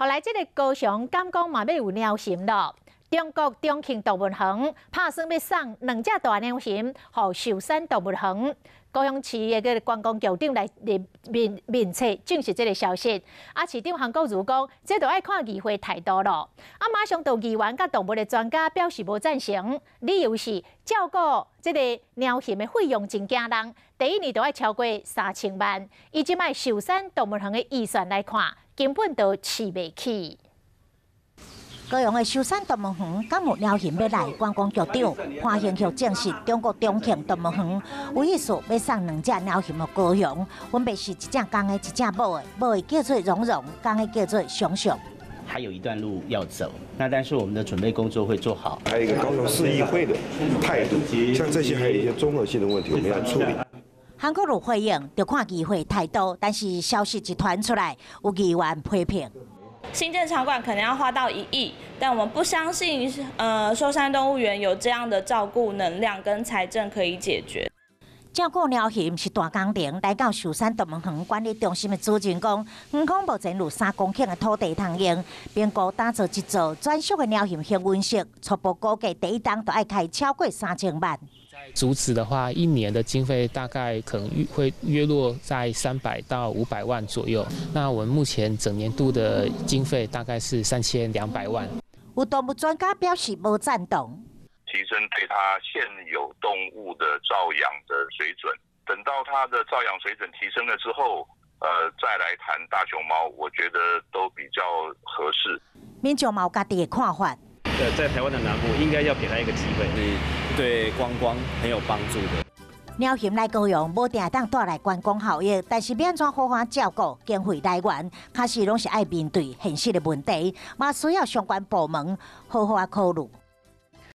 後來這个高雄敢講嘛欲有貓熊囉。中國重慶動物園拍算欲送兩隻大貓熊予壽山動物園。高雄市的个觀光局長來面面冊證實這个消息。啊，市長韓國瑜講，這著愛看議會態度囉。啊，馬上就議員佮動物的專家表示無贊成，理由是照顧這个貓熊的費用真驚人，第一年就愛超過3000萬。以這擺壽山動物園的預算來看，根本就飼袂起。高雄的壽山動物園敢有貓熊欲來？觀光局長潘興旭證實，中國重慶動物園有意思欲送兩隻貓熊予高雄，分別是一隻公的，一隻母的，母的叫做蓉蓉，公的叫做熊熊。還有一段路要走，那但是我們的準備工作會做好。還有一個高雄市議會的態度，像這些還有一些綜合性的問題，我們要處理。韓國瑜回應，著看議會態度，但是消息一傳出來，有議員批評。新建場館可能要花到1億，但我們不相信，壽山動物園有這樣的照顧能量跟財政可以解決。照顧貓熊是大工程，來到壽山動物園管理中心的主任講，園方目前有3公頃的土地通用，評估打造一座專屬的貓熊休憩室，初步估計第一冬就愛開超過3000萬。竹子的話，一年的經費大概可能會約落在300到500萬左右。那我們目前整年度的經費大概是3200萬。有動物專家表示無贊同。提升對它現有動物的照養的水準，等到它的照養水準提升了之後，再來談大熊貓，我覺得都比較合適。民眾嘛有家己的看法。對，在台灣的南部應該要給他一個機會，是對觀光很有幫助的。貓熊來高雄，無定當帶來觀光效益，但是欲按怎好好照顧經費來源，確實攏是愛面對現實的問題，嘛需要相關部門好好仔考慮。